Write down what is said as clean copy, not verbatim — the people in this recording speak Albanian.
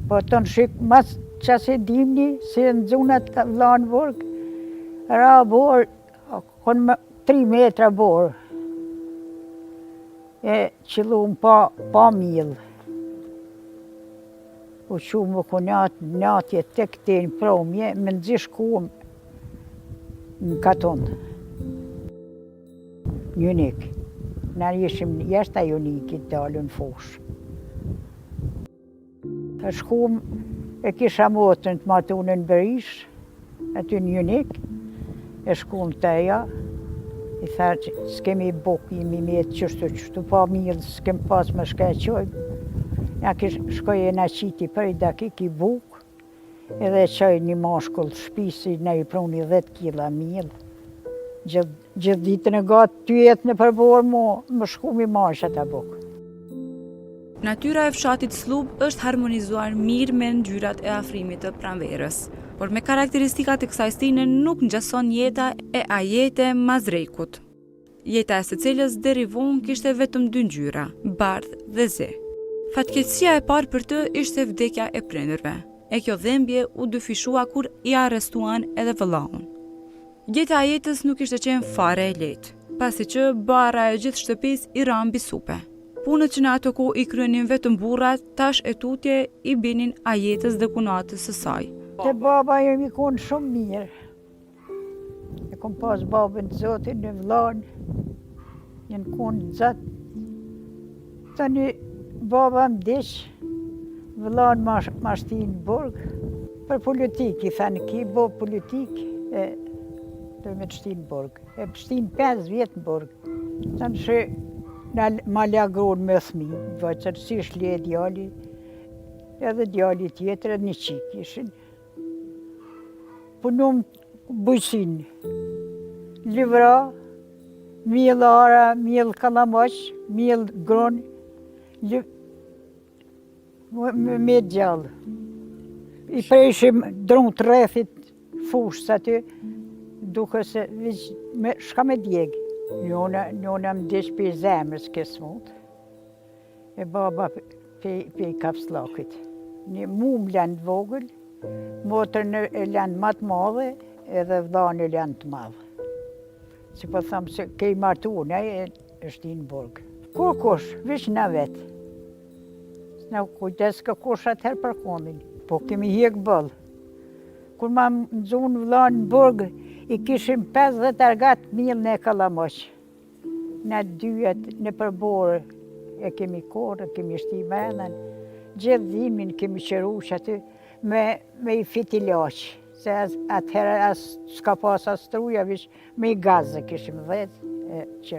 Po të në shik, mas qasi dimni, si e nxunë atë vllanë n'burg, ra borë, kon me 3 metra borë, e qëllum pa, pa mill. U çum me kunat natje tek te në promje, me nxi shkum në katun. N'Junik. Na ishim jashta Junikit dalun n'fushë. Shkum, e kisha motrën të martune në Berishë, aty në Junik, e shkum te ajo, i tha që s'kemi bukë, jemi metë qështu, qështu pa mill, s'kem pas me shka e qojmë. Ja kish, shkoj e na qiti për i dakik i bukë, edhe e çoi një mashkull shpisë, na i pruni 10 kila mill. Gjithë Gjithë ditën e gatë ty jetë nëpër borë mu, më shku mi marrë qata bukë. Natyra e fshatit Sllub është harmonizuar mirë me ngjyrat e afrimit të pranverës. Por me karakteristikat e kësaj stine nuk ngjason jeta e Ajete Mazrekut. Jeta e së cilës deri vonë kishte vetëm dy ngjyra, bardh dhe zi. Fatkeqësia e parë për të ishte vdekja e prindërve, e kjo dhembje u dyfishua kur i arrestuan edhe vëllaun. Jeta e Ajetës nuk kishte qenë fare e lehtë, pasi që barra e gjithë shtëpisë i ra mbi supe. Punët që në atë kohë i kryenin vetëm burrat, tash e tutje i binin Ajetës dhe kunatës së saj. Te baba jemi konë shumë mirë. E kom pas babën të zotin e vllanë, janë konë të zatë. Tani baba m'vdiq, vëllanë ma, ma shtinë në burg, për politikë, i thanë, ki bo politikë, e do me të shti në burg. E më shtinë 5 vjet në burg. Tani që na, ma la grunë me thmi, vëqër, si shle djali, edhe djali tjetër, edhe një çikë ishin. Punum bujqësinë, livra, Mjell arra, mjell kallamoq, mjell grun, me me gjallë. I prejshim drunt rrethit fushës aty, duke se veç me, shka me djegë. Njona, njona më vdiq prej zemrës ke smut, e baba pej, pej kapsllakit. Një mu më lanë të vogël, motrën e lanë ma të madhe, edhe vllanë e lanë të madh. Si po thamë se ke i martu, ne e, e shtinë në burg. Kurkush, veç na vetë. S'na kujdeske kush atëherë për konin. Po kemi hjek boll. Kur ma nxunë vllanë në burg, i kishim 50 argat miell e kallamoq. Na dyjet nëpër borë e kemi korrë, kemi shti mrena, gjithë dimnin kemi qëru që aty me, me i fitilaq, se as, atëherë as, s'ka pas as struja, veç me i gazë kishim dhetë, e qëru.